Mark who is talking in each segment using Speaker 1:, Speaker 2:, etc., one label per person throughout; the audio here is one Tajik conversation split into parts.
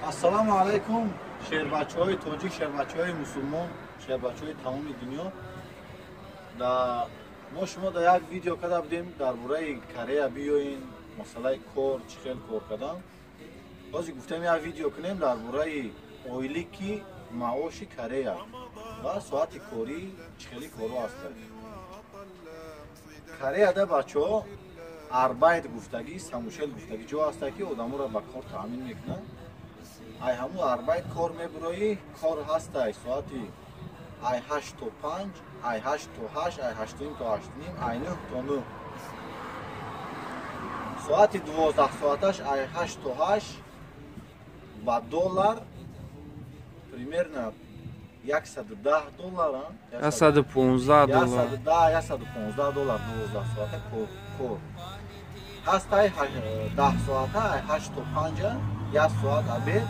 Speaker 1: Ассалому алайкум, шербачаҳои тоҷик, шербачаҳои мусулмон, шербачаҳои тамоми дунё. Да мо шумо да як видео карда будем дар бораи Корея биёин, масъалаи кор, чӣ хел кор кардан. Ҳозир гуфтем, як видео кунем дар бораи ойлики маоши Корея ва соати корӣ, чӣ хели корҳо ҳастанд. Кореяда, бачаҳо, Arbeit гуфтагӣ, самушел гуфтагӣ ҷо ҳаста, ки одаморо ба кор таъмин мекунанд. Ай ҳамун Arbeit кор мебуроӣ, кор ҳастай соати ай 8 то 5, ай 8 то 8, ай 8:30 то 8:30, ай 9 то 9. Соати 12 соаташ ай 8 то 8 ба доллар примерно 110 доллар.
Speaker 2: 115 доллар.
Speaker 1: 110, 115 доллар 12 соата кор ҳастай. 10 соата ай 8 то 5, як соат обед,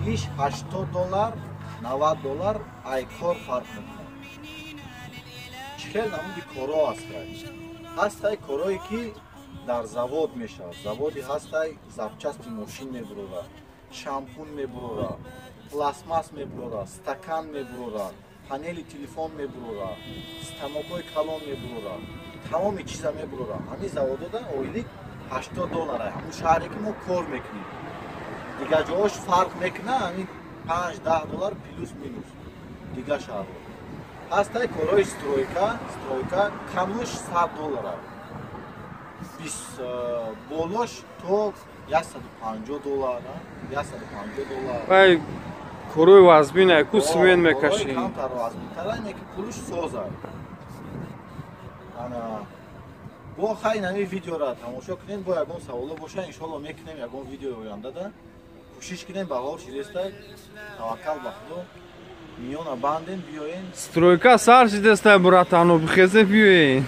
Speaker 1: иш 80 доллар, 90 доллар, ай кор фарқ мекунад. Чӣ хел намуди корҳо ҳастай? Ҳастай корҳое, ки дар завод мешавад. Заводи ҳастай, запчасти мошин мебурора, шампун мебурора, пластмасс мебурора, стакан мебурора, панели телефон мебурора, станокҳои калон мебурора, тамоми чиза мебурора. Ҳамин заводода ойлик 80 доллар, ҳамун шаҳре, ки мо кор мекунем. Дигар ҷоҳош фарқ мекунад, ҳамин 5-10 доллар плюс минус дигар шаҳрҳо. Ҳастай корҳои стройка. Стройка камуш 100 доллара, болош то 150 доллар, 150 доллар.
Speaker 2: Вай корҳои вазмина ку, симент мекашӣ.
Speaker 1: Камтар вазминтара, не ки пулуш соза. Ана бо хай нами видеора тамошо кунем, бо ягон саволо боша, иншолло, мекунем ягон видеои ояндада. Кӯшиш кунем, баҳор шидеста, таваккал ба Худо, миёна бандем, биёен.
Speaker 2: Стройка сар шидеста, братано, бихезе, биёен.